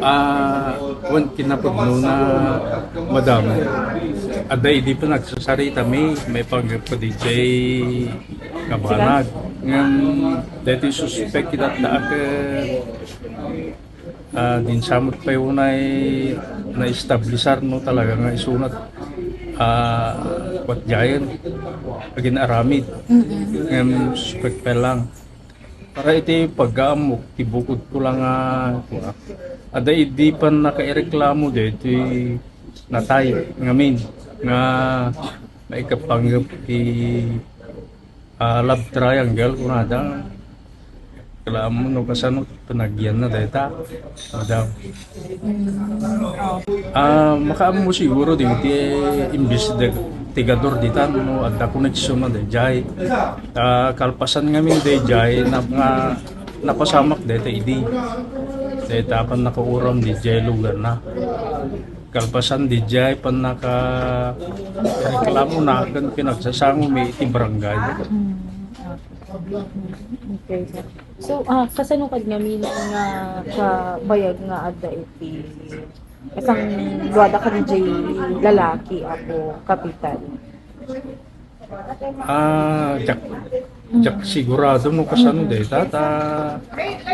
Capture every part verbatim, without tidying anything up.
Ah, wen kinapudnona, madam. Adda idi panagsasarita mi, maipanggep kadi jay kabanag. Ngem, daytoy suspek ket adda a ket, ah, dinsamot pay unay naestablisar no talaga nga isunat, ah, what giant, agin-aramid. Mm-mm. Ngem suspek pay lang. Para iti pagkaammok, ti bukodko lang nga, kua, adda idi pannakaireklamo daytoy natay ngamin nga maikapanggep ti, ah, love triangle kunada. Reklamo no kasano panagyanna dayta, madam. Mm, oh. Ah, makaammo siguro dagiti investigador ditan no adda koneksyon na dayjay. Ah, kalpasan ngamin dayjay na, nga napasamak dayta idi. Dayta pannakauram dayjay lugar na. Kalpasan dayjay pannakareklamo na ken pinagsasango mi iti barangay. Mm, okay. Okay, sir. So, ah, kasano kad ngamin nga kabayag nga adda iti kasangluada kadi jay lalaki, Apo Kapitan? Ah, diak, diak sigurado no kasano dayta, ta,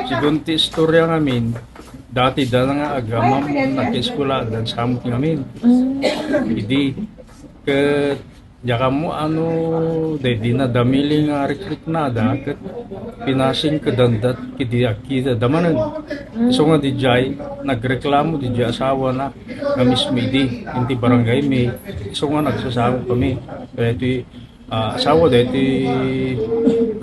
sigun ti istorya ngamin, dati da nga agama mo, nag-eskwela, dan samot ngamin. Mm. Idi, ket, diak ammo ano, daydi nadamili nga recruitnada, ket pinasingkedanda kidi agkidada manen. Isu nga dayjay, nagreklamo dayjay asawana, nga mismo idi, iti barangay mi, isu nga nagsasango kami. Kaya iti, ah, asawa daytoy,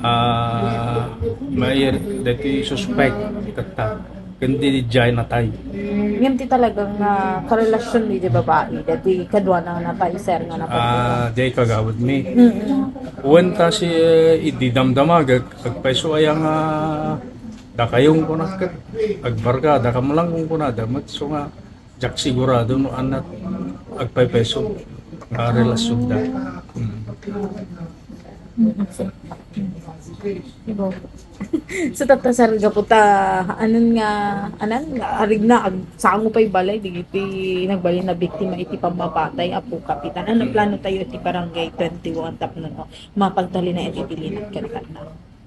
ah, mayor, daytoy suspek, tatta. Ken dayjay natay. Ngem ti talagang, ah, karelasyon ni di babai, daytoy kaduana nga natay, sir, nga napatay. Ah, jay kagawad mi. Mm-mm. Wen ta si, eh, idi damdamag, ag-, agpayso aya nga dakayon kuna ket agbarkada, kamlang kunada met, isu nga diak sigurado no anat agpaypayso a relasyon da. Mm. Mm, so, mm. Ibo. So, tatta, sir, gapu ta, anan nga, anan nga, arigna, agsango pay balay, dagiti nagbalin a biktima iti pammapatay, Apo Kapitan. Ano plano tayo iti Barangay twenty-one tapno, no, mapagtalinaed iti linat kenkuana?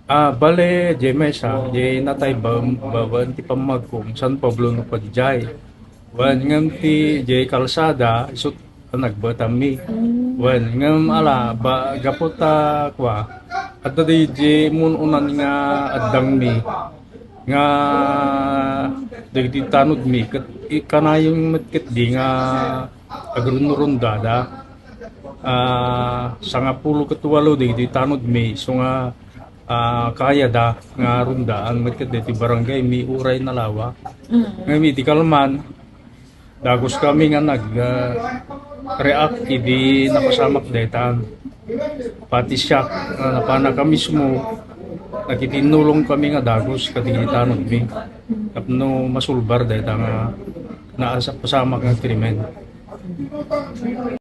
Ah, bale, jay maysa, jay natay ba-, babaen ti pammagkum, San Pablo no padiay. Wen, ngem ti jay kalsada, isut a nagbaetanmi. Mm. Wen, ngem ala, ba, gapu ta, kua, adda di, di mun-unan nga addangmi, nga dagiti tanodmi, ket i-, kanayon met ketdi nga agrunrundada. Ah, sangapulo ket walo dagiti tanodmi, isu nga, ah, kayada nga rundaan met ket dagiti barangay mi uray nalawa. Mm. Ngem idi kalman, dagus kami nga nag, ah, react idi napasamak daytan. Pati siak, ah, napanak a mismo, nakitinnulong kami nga dagus kadagiti tanodmi. Tapno masulbar dayta nga napasamak nga krimen.